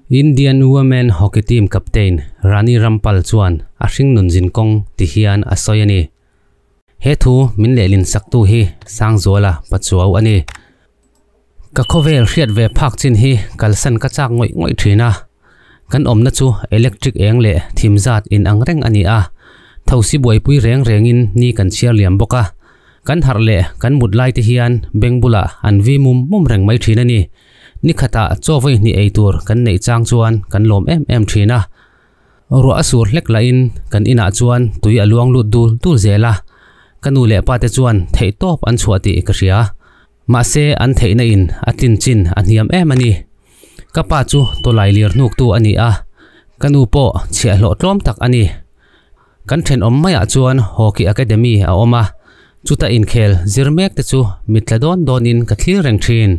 Indian Women Hockey Team captain Rani Rampal chuan a hringnun zin kawng ti hian a sawi a ni. He thu min lehlin saktu hi Sangzuala Pachuau a ni. Ka khawvel hriat ve phak chin hi kalsan ka chak ngawih ngawih thin a. Kan awmna chu electric eng leh thim zat in ang reng a ni a. Thosi buaipui reng rengin ni kan chhiar liam bawk a. Kan harh leh kan mut lai te hian beng bulah an vi mum mum reng mai thin a ni. Ni khatah chaw vawi hnih ei tur kan neih chang chuan kan lawm em em thin a. Ruah a sur hlek lahin kan inah chuan tui a luang lut dul dul zel a. Ka nu leh pa te chuan theih tawp an chhuah tih ka hria. Mahse an theihna in a tlin chin a hniam em a ni. Ka pa chu tawlai lir hnuktu a ni a, ka nu pawh chhiahhlawh tlawm tak a ni. Kan thenawm maiah chuan Hockey Academy a awm a, chuta inkhel zir mek te chu mit tla dawn dawnin ka thlir reng thin.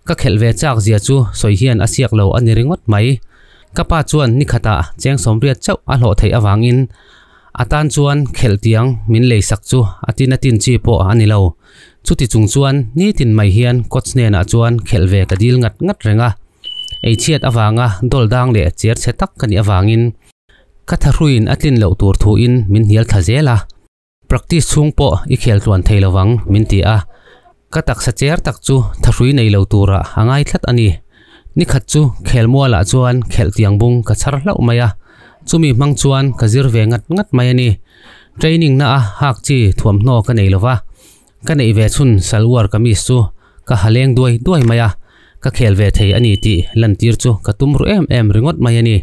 Ka khelh ve chak zia chu sawi hian a siak lo a ni ringawt mai. Ka pa chuan ni khatah cheng sawmriat chauh a hlawh theih avangin a tan chuan khelh tiang min lei sak chu a tin a tin chi pawh a ni lo. Chuti chung chuan nitin mai hian coach hnenah chuan khelh ve ka dil ngat ngat reng a. Eichhiat avanga dawl dang leh cher chhe tak ka nih avangin Ka thahruiin a tlin loh tur thuin min hnial thla zel a, practice chhung pawh i khel tluan thei lovang min ti a, ka taksa cher tak chu thahrui nei lo turah a ngai tlat a ni. Nikhat chu khelmualah chuan khelh tiang bung ka chhar hlauh mai a, chumi hmang chuan ka zir ve ngat ngat mai a ni. Training na a hak chi thuamhnaw ka nei lova, ka neih ve chhun salwar kamis chu ka ha leng duai duai mai a, ka khel ve thei a ni tih lantir chu ka tum ru em em ringawt mai a ni.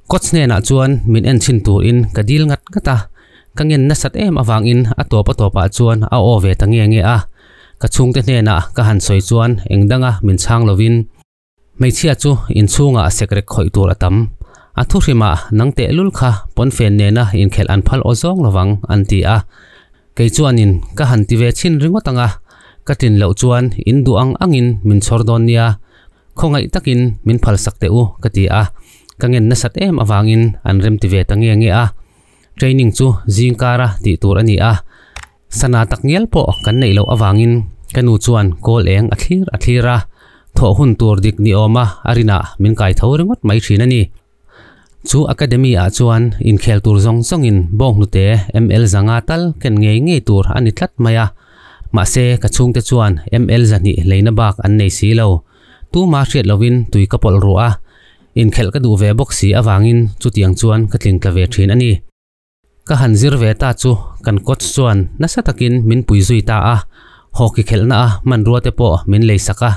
Coach hnenah chuan min en chhin turin ka dil ngat ngat a, ka ngen nasat em avangin a tawp a tawpah chuan a aw ve ta nge nge a. Ka chhungte hnenah ka han sawi chuan eng danga min chhang lovin, Hmeichhia chu inchhungah sekrek khawih tur a tam. A thuhrimah nang tehlul kha pawnfen nena inkhelh an phal aw zawng lovang an ti a. Kei chuanin ka han ti ve chhin ringawt ang a, ka tlin loh chuan in duh ang angin min chhawr dawn nia, khawngaih takin min phalsak teh u ka ti a, ka ngen nasat em avangin an rem ti ve ta nge nge a. Training chu zing kara tih tur a ni a, sana tak ngial pawh kan neih loh avangin ka nu chuan kawl eng a thlir a thlir a, thawh hun tur dik ni awma a rinah min kai tho ringawt mai thin a ni. Chu academy ah chuan inkhel tur zawng zawngin bawnghnute ml zanga tal ken ngei ngei tur a ni tlat mai a. Mahse ka chhungte chuan ml zahnih leina bak an nei si lo. Tuma hriat lovin tui ka pawlh ruah a, inkhelh ka duh ve bawk si avangin chutiang chuan ka tling tla ve thin a ni. Ka han zir ve ta chu kan coach chuan nasa takin min pui zui ta a, hockey khelhna a hmanrua te pawh min lei sak a.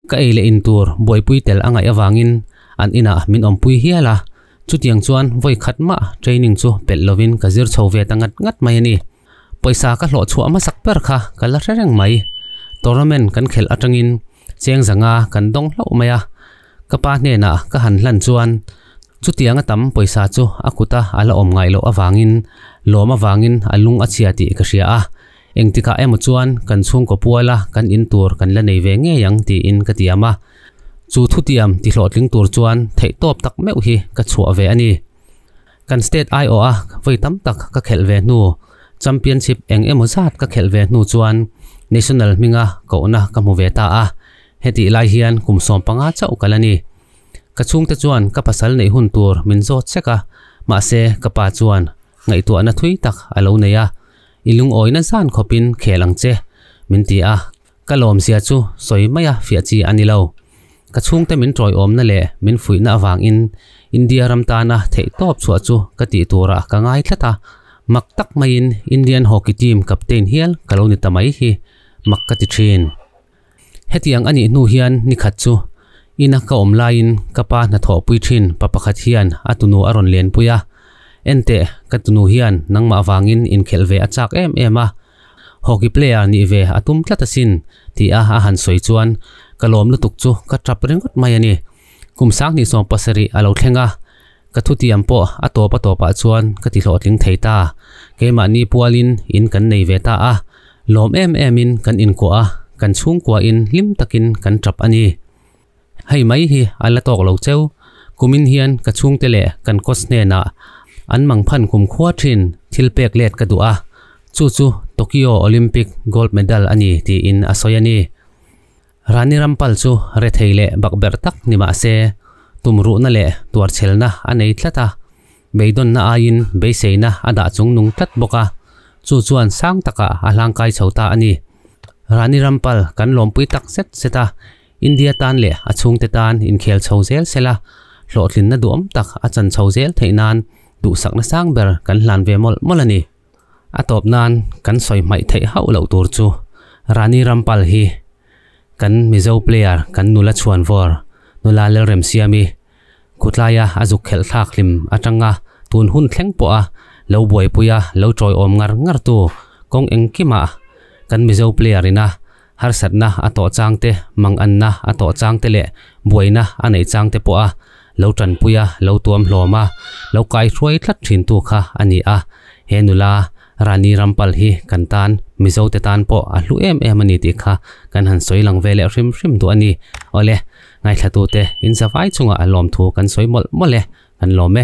Ka ei leh in tur buaipui tel a ngaih avangin an inah min awmpui hial a, chutiang chuan vawi khat mah training chu pelh lovin ka zir chho ve ta ngat ngat mai a ni. Pawisa ka hlawh chhuah hmasak ber kha ka la hre reng mai. Tournament kan khelh atangin cheng zanga kan dawng hlauh mai a, ka pa hnenah ka han hlan chuan chutianga tam pawisa chu a kuta a la awm ngaih loh avangin lawm avangin a lung a chhia tih ka hria a. Engtikah emaw chuan kan chhungkaw puala kan in tur kan la nei ve ngei ang tiin ka tiam a. Chu thutiam ti hlawhtling tur chuan theihtawp tak meuh hi ka chhuah ve a ni. Kan state aiawha vawi tam tak ka khelh ve hnu, championship eng emaw zat ka khelh ve hnu chuan national hminga kohna ka hmu ve ta a. Hetih lai hian kum 15 chauh ka la ni. Ka chhungte chuan ka pasal neih hun tur min zawt sek a, mahse ka pa chuan ngaihtuahna thui tak a lo nei a. I lungawina zan khawpin khel ang che, min ti a, ka lawmzia chu sawi maia fiah chi a ni lo. Ka chhungte min tawiawmna leh min fuihna avangin India ram tana theihtawp chhuah chu ka tih turah ka ngai tlat a, mak tak maiin Indian hockey team captain hial ka lo ni ta mai hi mak ka ti thin. Hetiang a nih hnu hian nikhat chu ina ka awm laiin ka pa hnathawhpui thin pa pakhat hian a tunu a rawn lenpui a, Enteh, ka tunu hian nangmah vangin inkhelh ve a chak em em a, hockey player nih ve a tum tlat asin ti a a han sawi chuan ka lawm lutuk chu ka tap ringawt mai a ni. Kum 2070 a lo thleng a, ka thutiam pawh a tawp a tawpah chuan ka ti hlawhtling thei ta. Keimahni pualin in kan nei ve ta a, lawm em emin kan inkuah a, kan chhungkuain hlim takin kan tap a ni. Hei mai hi a la tawk lo cheu, kumin hian ka chhungte leh kan coach hnenah an mangphan kumkhua thin thil pek let ka duh a, chu chu Tokyo Olympic gold medal a ni tiin a sawi a ni. Rani Rampal chu rethei leh bakberh tak ni mah se, Tumruhna leh tuarchhelna a nei tlat a, beidawnna aiin beiseina a dah chungnung tlat bawk a, chu chuan sang takah a hlangkai chho ta a ni. Rani Rampal kan lawmpui tak zet zet a, India tan leh a chhungte tan inkhel chho zel sela, hlawhtlinna duhawm tak a chan chho zel theih nan duhsakna sang ber kan hlan ve mawlh mawlh a ni. A tawp nan kan sawi hmaih theih hauh loh tur chu Rani Rampal hi kan Mizo player kan nula chhuan vawr nula Lalremsiami khutlaia a zuk khelh thlak hlim atanga tun hun thleng pawha lo buaipuia lo tawiawm ngar ngar tu kawng engkimah kan Mizo player ina harsatna a tawh chang te, manganna a tawh chang te leh buaina a neih chang te pawha lo tanpuia lo tuam hlawm a, lo kaihruai tlat thintu kha a ni a. He nula Rani Rampal hi kan tan Mizo te tan pawh a hlu em em a ni tih kha kan han sawi lang ve leh hrim hrim duh a ni. Awle, ngaithlatute in zavai chungah a lawmthu kan sawi mawlh mawlh e, kan lawm e.